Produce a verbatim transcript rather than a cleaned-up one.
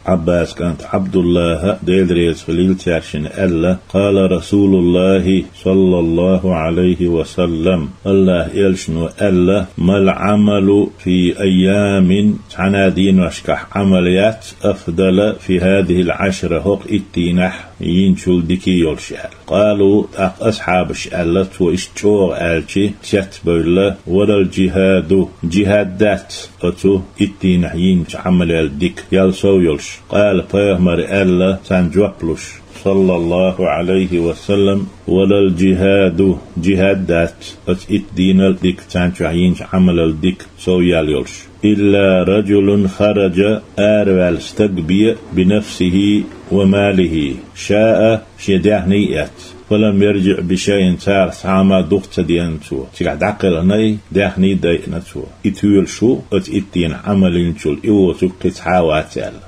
Ӏаббаса кӀанта Ӏабдуллаха, Дела реза хилийла цаьршинна, аьлла: قال رسول الله صلى الله عليه وسلم, АллахӀа элчано аьлла: ما العمل في أيام, цхьана дийнашкахь Ӏамал яц, أفضل في هذه العشر, хӀокху итт дийнахь йинчул дика йолуш, аьлла. قالوا, тӀаккха асхьабаша аьлла, цо иштта чӀогӀа аьлча, цецбевлла: ولا الجهاد, джихӀад дац оцу итт дийнахь йинчу Ӏамалел дика, ял сов йолуш. قال, пайхамара аьлла, царна жоп луш, صلى الله عليه وسلم: ولا الجهاد, джихӀад дац оцу итт дийнал дика, царна чохь йинчу Ӏамалал дика, сов ял йолуш. إلا رجل خرج, араваьлла стаг бен, بنفسه وماله, ша а, шен даьхний а эцна, فلم يرجع بشيء, царах цхьа а ма дукха ца деана цо. Цигахь дӀакхелхинарг даьхний дайъина цо. И тоьлуш ву, оцу итт дийнахь Ӏамал йинчул и воцург кхин цхьа а вац аьлла.